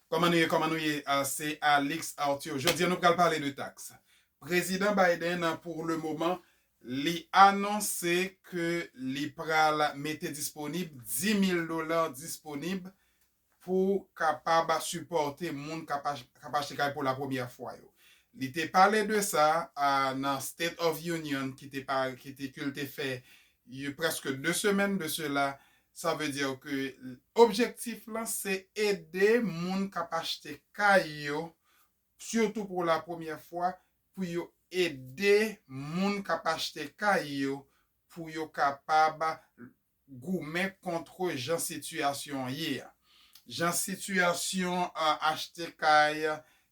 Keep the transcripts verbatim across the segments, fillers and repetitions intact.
Kòman nou ye, kòman nou ye? Ah, se Alix Arthur. Jodi a nou pral pale de taks. Prezidan Biden, pour le moment, li anonse ke li pral mete disponib dis mil dola disponib pou kapab sipòte moun k ap ach- k ap achte kay pou la premyè fwa yo. Li te pale de sa a nan State of Union ki te pa, ki te, ke l te fè y- prèske de semèn de sela. Sa vle di ke objektif lan se ede moun k ap achte kay yo, sitou pou la premyè fwa, pou yo ede moun k ap achte kay yo pou yo kapab goumen kont jan sitiyasyon an ye a. Jan sitiyasyon, ah, achte kay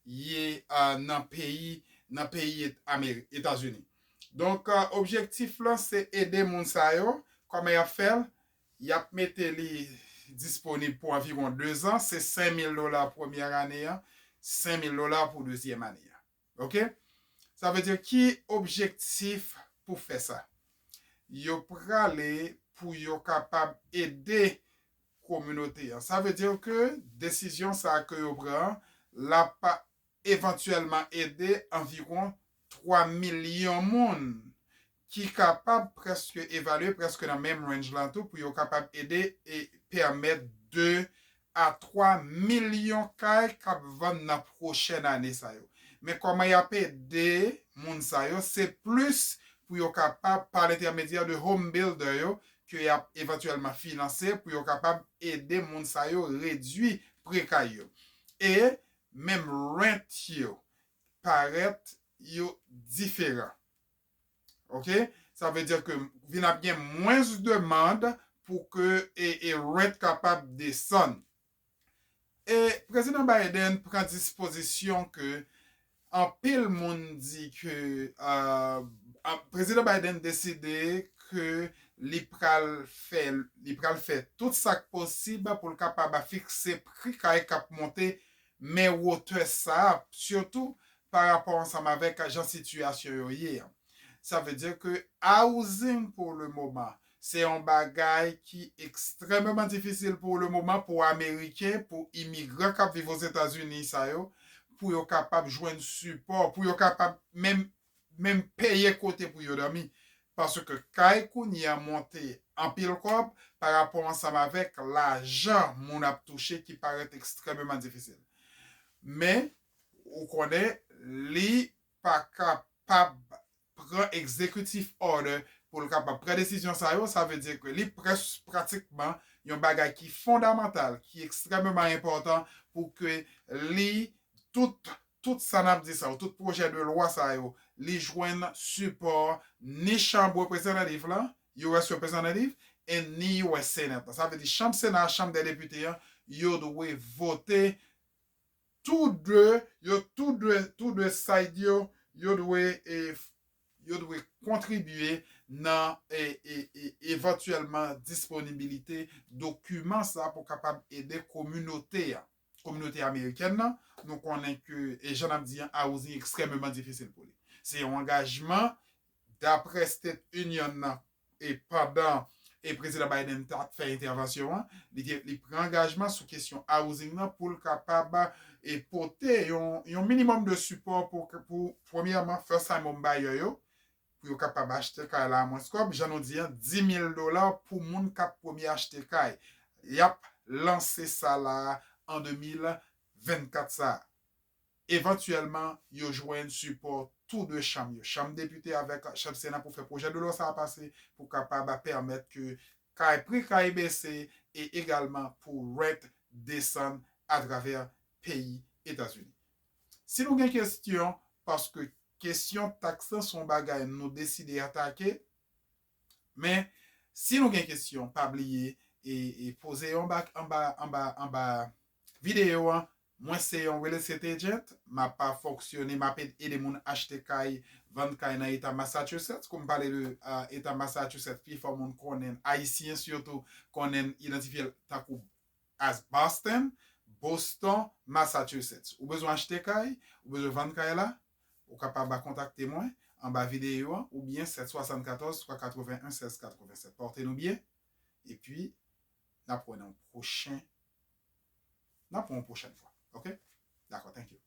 ye, ah, nan peyi, nan peyi Et- Ameri- Etazini. Donk, ah, objektif lan se ede moun sa yo. Kòman y ap fè l? Y ap mete li disponib pou anviwon de zan. Se senk mil dola premyè ane a, senk mil dola pou dezyèm ane a. Oke? Sa vle di ki objektif pou fè sa? Yo prale pou yo kapab ede kominote an. Sa vle di ke desizyon sa a ke yo pran, l ap evantyèlman ede anviwon twa milyon moun ki kapab prèske evalye, prèske nan menm range lan tou, pou yo kapab ede e pèmèt de a twa milyon kay k ap vann nan pwochèn ane sa yo. Men kòman y ap ede moun sa yo, se plis pou yo kapab, pa lentèmedyè de home builder yo, ke y ap evantyèlman finanse pou yo kapab ede moun sa yo redui pri kay yo. E menm rent yo parèt yo diferan. Oke? Sa vle di ke vin ap gen mwens demann pou ke e, e rent kapab desann. E Prezidan Biden pran dispozisyon ke anpil moun di ke, ah, ah, Prezidan Biden deside ke li pral fè, li pral fè tout sa k posib pou l kapab fikse pri kay k ap monte, men wotè sa a, sitou pa rapò ansanm avèk jan sitiyasyon yo ye an. Sa vle di ke housing pou le moman, se yon bagay ki ekstrèmeman difisil pou le moman pou Ameriken, pou imigran k ap viv Ozetazini sa yo, pou yo kapab jwenn sipò, pou yo kapab menm, menm peye kote pou yo dòmi. Paske kay kounye a monte anpil kòb pa rapò ansanm avèk lajan moun ap touche ki parèt ekstrèmeman difisil. Men, ou konnen, li pa kapab pran executive order pou l kapab pran desizyon sa yo, sa vle di ke li près pratikman yon bagay ki fondamantal, ki ekstrèmeman enpòtan pou ke li, tout, tout sa n ap di sa yo, tout pwojè de lwa sa yo, li jwenn sipò ni chanm reprezantatif lan, U S Representative, e ni U S Senate. Sa vle di chanm Sena, chanm dè depite an, yo dwe vote tou de, yo tou de, tou de side yo, yo dwe, e, yo dwe kontribye nan, e, e, e, evantyèlman disponibilite dokiman sa pou kapab ede kominote a, kominote amerikèn nan. Nou konnen ke, e jan n ap di an, housing ekstrèmeman difisil pou li. Se yon angajman, daprè State Union nan, e pandan e Prezidan Biden t ap fè entèvansyon an, li te, li pran angajman sou kesyon housing nan pou l kapab, e pote yon, yon minimòm de sipò pou, pou premyèman first time home buyer yo, pou yo kapab achte kay la a mwens kòb, jan nou di an, dis mil dola pou moun k ap premye achte kay. Y ap lanse sa la a an de mil vennkat sa a. Evantyèlman, yo jwenn sipò tou de chanm yo, chanm depite avèk chanm Sena, pou fè pwojè de lwa sa a pase, pou kapab pèmèt ke kay, pri kay bese, e egalman pou rent desann atravè peyi Etazini. Si nou gen kesyon, paske kesyon taks lan se yon bagay nou deside atake, men si nou gen kesyon, pa bliye e, e poze yo anba, anba, anba, anba videyo an. Mwen se yon real estate agent, m ap fonksyone, m ap ede moun achte kay, vann kay nan eta Massachusetts. Kou m pale de, ah, eta Massachusetts, pifò moun konnen, Ayisyen sitou, konnen idantifye l tankou as Boston, Boston, Massachusetts. Ou bezwen achte kay, ou bezwen vann kay la, ou kapab kontakte mwen anba videyo an, oubyen sèt swasannkatòz twa katreven en sèz katreven sèt. Pòte nou byen, epi n ap wè nan yon pwochen, n ap wè yon pwochèn fwa. Ok? Dakò, thank you.